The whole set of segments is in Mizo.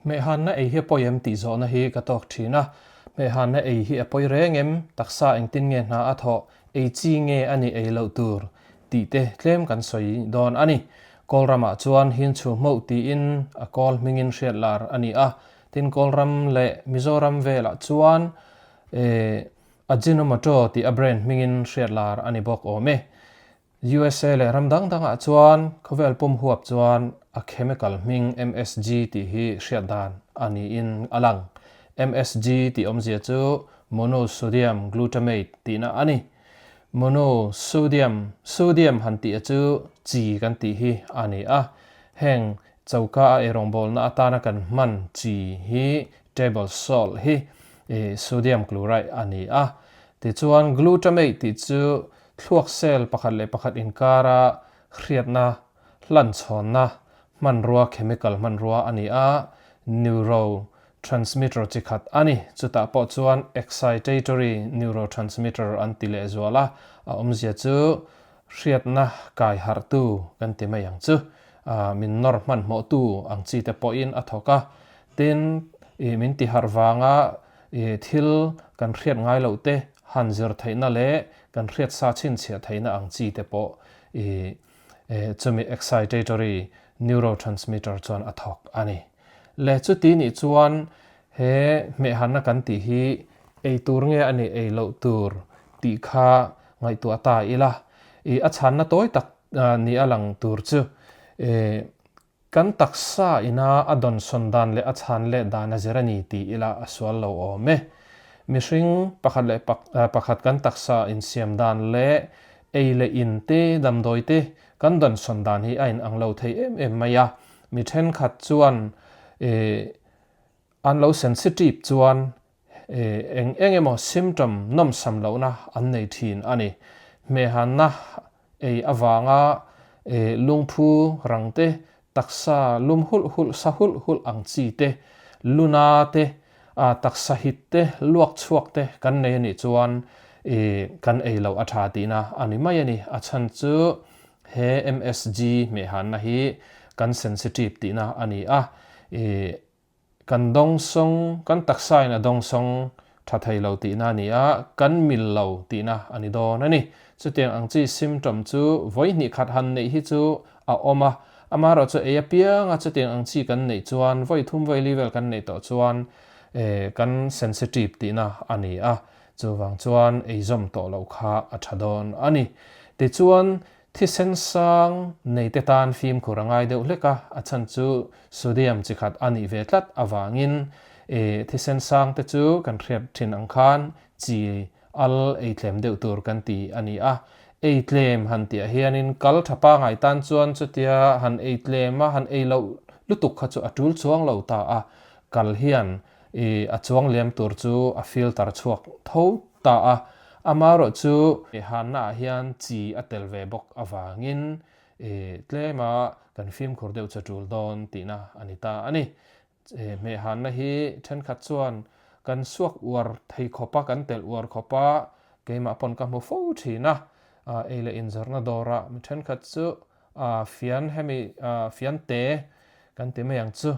Hmehhanna ei hi a pawi em tih zawhna hi ka tawk thin a. Hmehhanna ei hi a pawi reng em? Taksa engtin nge hna a thawh? Ei chi nge a nih ei loh tur? Tih te tlem kan sawi dawn a ni. Kawlramah chuan Hinchhu hmoh tiin a kawl hmingin hriat lar a ni a. Tin Kawlram leh Mizoram velah chuan Ajinomoto tih a brand hmingin hriat lar a ni bawk awm e. USA leh ram dang dangah chuan khawvel pum huap chuan a chemical hming MSG tih hi hriat dan a niin a lang. MSG tih awmzia chu monosodium glutamate tihna a ni. Monosodium, sodium han tih a chu chi kan tih hi a ni a. Heng choka a eirawngbawlna atana kan hman chi hi table salt hi sodium chloride a ni a. Tichuan glutamate tih chu Thluak cell pakhat leh pakhat inkara hriatna, hlanchhawnna hmanrua chemical hmanrua a ni a, neurotransmitter chi khat a ni. Chutah pawh chuan excitatory neurotransmitter an ti lehzual a, a awmzia chu hriatna kai harhtu kan ti mai ang chu. Min nawr hmanhmawhtu ang chi te pawhin a thawk a, tin ih min ti harh vanga ih thil kan hriat ngai loh te han zir theihna leh kan hriat sa chhinchhiah theihna ang chi te pawh ih chumi excitatory neurotransmitter chuan a thawk a ni. Le chuti nih chuan he hmehhanna kan tih hi ei tur nge a nih ei loh tur tih kha ngaihtuah ta ila ih a chhanna tawi tak ni a lang tur chu ih Kan taksa ina a dawnsawn dan leh a chhan leh dan a zir a ni ti ila a sual lo awm e. Mihring pakhat leh pakhat kan taksa insiam dan leh ei leh in te, damdawi te kan dawnsawn dan hi a inang lo thei em em mai a. Mi thenkhat chuan an lo sensitive chuan eng eng emaw symptom nawmsam lohna an nei thin a ni. Hmehhanna ei avanga lungphu rang te, taksa lum hulh hulh sa hulh hulh ang chi te, luna te, taksa hit te, luak chhuak te kan nei a nih chuan kan ei loh a tha tihna a ni mai a ni. A chhan chu he MSG hmehhanna hi kan sensitive tihna a ni a. Kan dawngsawng, kan taksain a dawngsawng tha thei lo tihna a ni a, kan mil lo tihna a ni dawn a ni. Chutiang ang chi symptom chu vawi hnih khat han neih hi chu a awm a, amaherawh chu ei apianga chutiang ang chi kan neih chuan vawi thum vawi li vel kan neih tawh chuan kan sensitive tihna a ni a, chuvang chuan eizawm tawh loh kha a tha dawn a ni. Tichuan Thisen sang neite tan fimkhur a ngai deuh hlek a, a chhan chu sodium chi khat a nih ve tlat avangin thisen sang te chu kan hriat thin ang khan chi al ei tlem deuh tur kan ti a ni a. Ei tlem han tih ah hianin kal tha pangai tan chuan chutia han ei tlem a han ei loh lutuk kha chu a tul chuang lo ta a, kal hian a chuang liam tur chu a filter chhuak tho ta a, amaherawh chu hanna ah hian chi a tel ve bawk avangin tlema kan fimkhur deuh chu a tul dawn tihna a ni ta a ni. Hmehhanna hi thenkhat chuan kan suak uar thei khawp a, kan telh uar khawp a, keimah pawn ka hmu fo thin a, ei leh inzawrhna dawrah mi thenkhat chu fian hemi fian te kan ti mai ang chu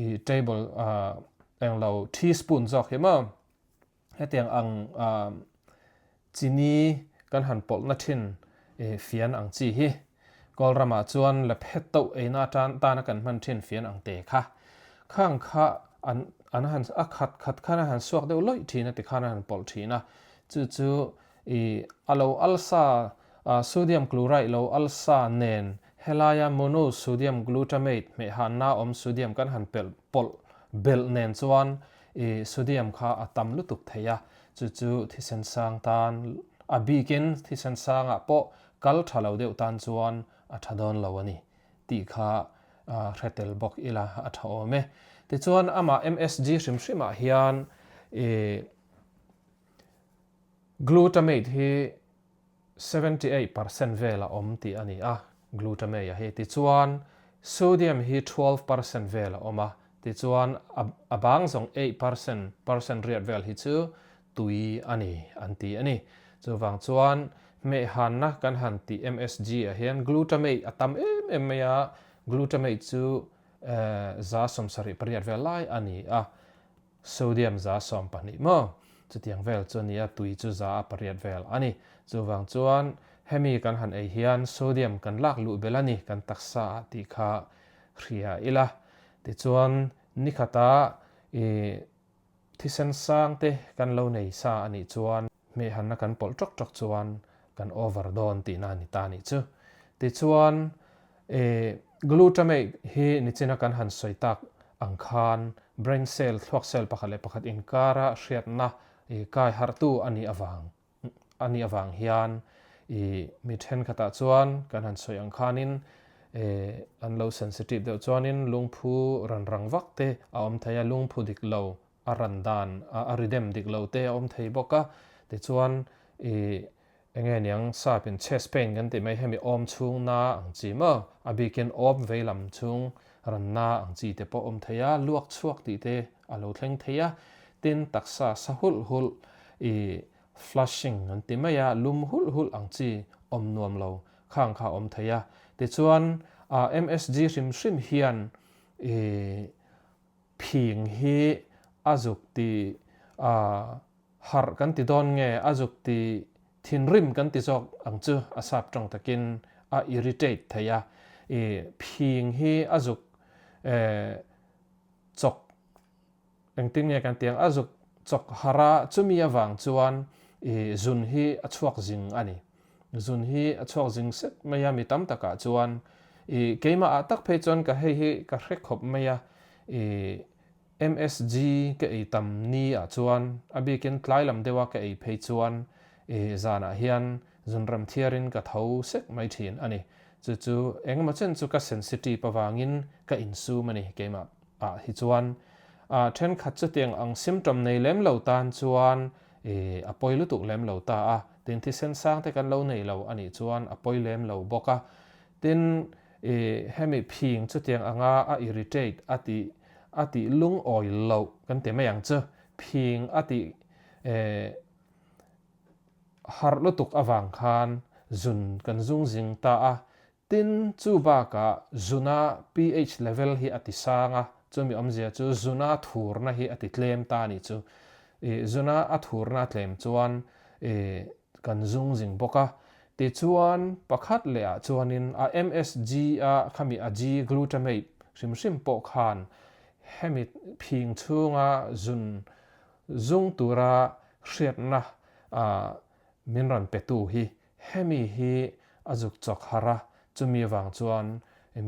i table englo teaspoon zawk hi maw hetiang ang chini kan han pawlhna thin fian ang chi hi kawl ramah chuan la phet toh eina atan tana kan hman thin fian ang te kha khang kha an an han a khat khat khan a han suak deuh lawih thin a tikhan a han pawlh thin a chu chu i a lo alsa sodium chloride lo alsa nen Helaia monosodium glutamate hmehhanna awm sodium kan han pelh pawlh belh nen chuan i sodium kha a tam lutuk thei a, chu chu thisen sang tan a bikin thisen sangah pawh kal tha lo deuh tan chuan a tha dawn lo a ni tih kha hre tel bawk ila a tha awm e. Tichuan amah MSG hrim hrimah hian i glutamate hi 78% vel a awm tih a ni a, glutamate a hi. Tichuan, sodium hi 12% vel a awm a, tichuan a bang zawng 8% percent riat vel hi chu tui a ni an ti a ni. Chuvang chuan hmehhanna kan han tih MSG ah hian glutamate a tam em em mai a, glutamate chu. 78 vel lai a ni a, sodium 12 maw? Chutiang vel chu a ni a, tui chu 8 vel a ni. Chuvang chuan hemi kan han ei hian sodium kan lak luh belh a ni kan taksa ah tih kha hria ila. Tichuan nikhata i thisen sang te kan lo nei sa a nih chuan hmehhanna kan pawlh tawk tawk chuan kan over dawn tihna a ni ta a nih chu. Tichuan i glutamate hi nichina kan han sawi tak ang khan brain cell, thluak cell pakhat leh pakhat inkara hriatna i kai harhtu a nih avang a nih avang hian i mi thenkhatah chuan kan han sawi ang khanin i an lo sensitive deuh chuanin lungphu ran rang vak te a awm thei a, lungphu dik lo a ran dan a ridem dik lo te a awm thei bawk a, tichuan i enge niang sap in chest pain kan tih mai hemi awm chhung na ang chi maw a bikin awm vei lam chhung ran na ang chi te pawh awm thei a, luak chhuak tih te a lo thleng thei a, tin taksa sa hulh hulh i flushing an ti mai a, lum hulh hulh ang chi awm nuam lo khang kha a awm thei a, tichuan a MSG hrim hrim hian i phing hi a zuk ti a harh kan ti dawn nge a zuk ti thinrim kan ti zawk ang chu a sap tawng takin a irritate thei a, i phing hi a zuk eh chawk engtin nge kan ti ang a zuk chawk harh a chumi avang chuan ih zun hi a chhuak zing a ni zun hi a chhuak zing sek mai a mi tam takah chuan ih keimah ah tak phei chuan ka hei hi ka hre khawp mai a ih MSG ka ei tam ni ah chuan a bikin tlai lam deuha ka ei phei chuan ih zanah hian zun ram thiarin ka tho sek mai thin a ni. Chu chu engemaw chen chu ka sensitive avangin ka insum a ni keimah ah hi chuan. Ah thenkhat chutiang ang symptom nei lem lo tan chuan ih a pawi lutuk lem lo ta a, tin thisen sang te kan lo nei lo a nih chuan a pawi lem lo bawk a. Tin ih hemi phing chutiang anga a irritate a tih a tih lungawi loh kan ti mai ang chu phing a tih eh Harh lutuk avang khan zun kan zung zing ta a, tin chu bakah zuna pH level hi a ti sang a, chumi awmzia chu zuna thurna hi a ti tlem ta a nih chu. Ih zuna a thurna a tlem chuan ih kan zung zing bawk a, tichuan pakhat leh ah chuanin a MSG a khami a G glutamate hrim hrim pawh khan hemi phing chhunga zun Zung tura hriatna min rawn petu hi hemi hi a zuk chawk harh a, chumi avang chuan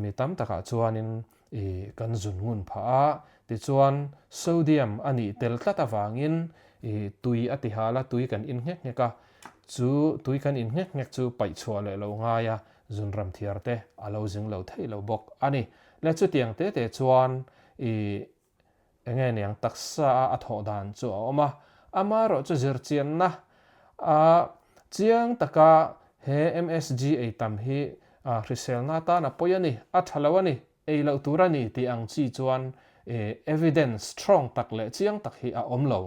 mi tam takah chuanin i kan zun ngun phah a, tichuan sodium a nih tel tlat avangin i tui a ti hal a, tui kan in nghek nghek a, chu tui kan in nghek nghek chu paih chhuah leh lo ngai a, zun ram thiar te a lo zing lo theih lo bawk a ni. Le chutiang te te chuan i Enge niang taksa a a thawh dan chu a awm a, amaherawh chu zirchianna a chiang taka he MSG ei tam hi hriselna atan a pawi a ni, a tha lo a ni, ei loh tur a ni tih ang chi chuan evidence strong tak leh chiang tak hi a awm lo.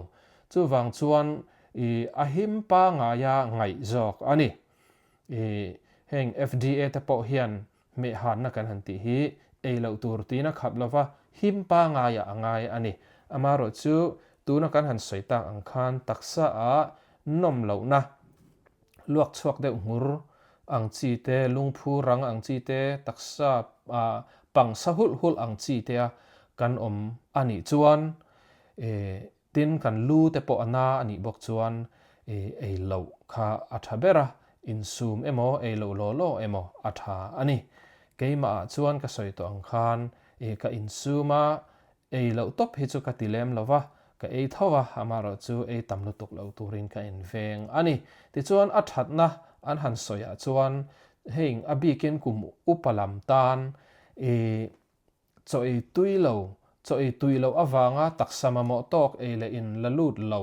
Chuvang chuan i a him pangaia ngaih zawk a ni. I heng FDA te pawh hian Hmehhanna kan han tih hi ei loh tur tiin a khap lova, him pangaiah a ngai a ni. Amaherawh chu tuna kan han sawi tak ang khan taksa ah nawm lohna, luak chhuak deuh nghur ang chi te, lungphu rang ang chi te, taksa ah pang sa hulh hulh ang chi te a kan awm a nih chuan Tin, kan lu te pawh a na a nih bawk chuan ei loh kha a tha ber a, insum emaw ei loh law law emaw a tha a ni. Keimah ah chuan ka sawi tawh ang khan ka insum a, ei loh tawp hi chu ka ti lem lo va, ka ei tho a, amaherawh chu ei tam lutuk lo turin ka inveng a ni. Tichuan a thatna an han sawi ah chuan heng a bikin kum upa lam tan i Chaw ei tui lo, Chaw ei tui loh avanga taksa mamawh tawk ei leh in la lut lo.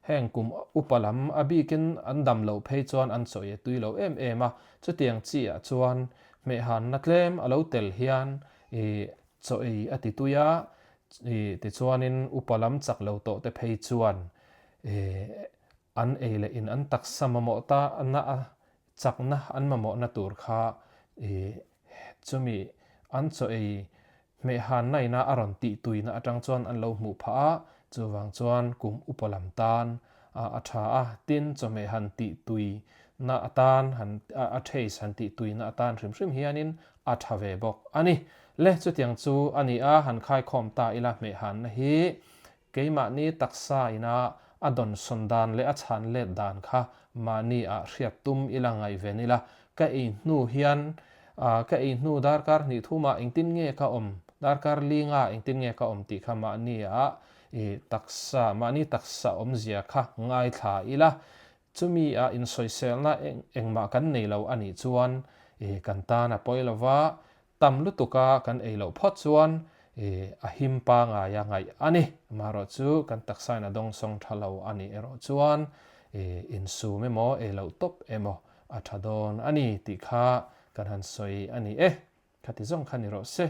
Heng kum upa lam a bikin an dam loh phei chuan an chaw ei tui lo em em a, chutiang chi ah chuan hmehhanna tlem a lo tel hian i chaw ei a ti tui a, i tichuanin upa lam chak lo tawh te phei chuan i an ei leh in an taksa mamawh ta na a chakna an mamawhna tur kha i chumi an chaw ei. Hmehhanna ina a rawn tih tuina atang chuan an lo hmuh phah a, chuvang chuan kum upa lam tan a tha a, tin chawhmeh han tih tuina atan han a taste han tih tuina atan hrim hrim hianin a tha ve bawk a ni. Le chutiang chu a ni a, han khaikhawm ta ila hmehhanna hi Keimahni taksa ina a dawnsawn dan leh a chhan let dan kha mahni ah hriat tum ila ngaihven ila, ka ei hnu hian ka ei hnu darkar hnih thumah engtin nge ka awm, darkar li nga engtin nge ka awm tih kha mahni ah i taksa, mahni taksa awmzia kha ngaithla ila, chumi ah insawiselna engmah kan nei lo a nih chuan i kan tan a pawi lova, Tam lutuka kan ei loh phawt chuan a him pangaia ngaih a ni. Amaherawh chu kan taksain a dawngsawng tha lo a nih erawh chuan insum emaw ei loh tawp emaw a tha dawn a ni tih kha kan han sawi a ni e. Khati zawng kha ni rawh se.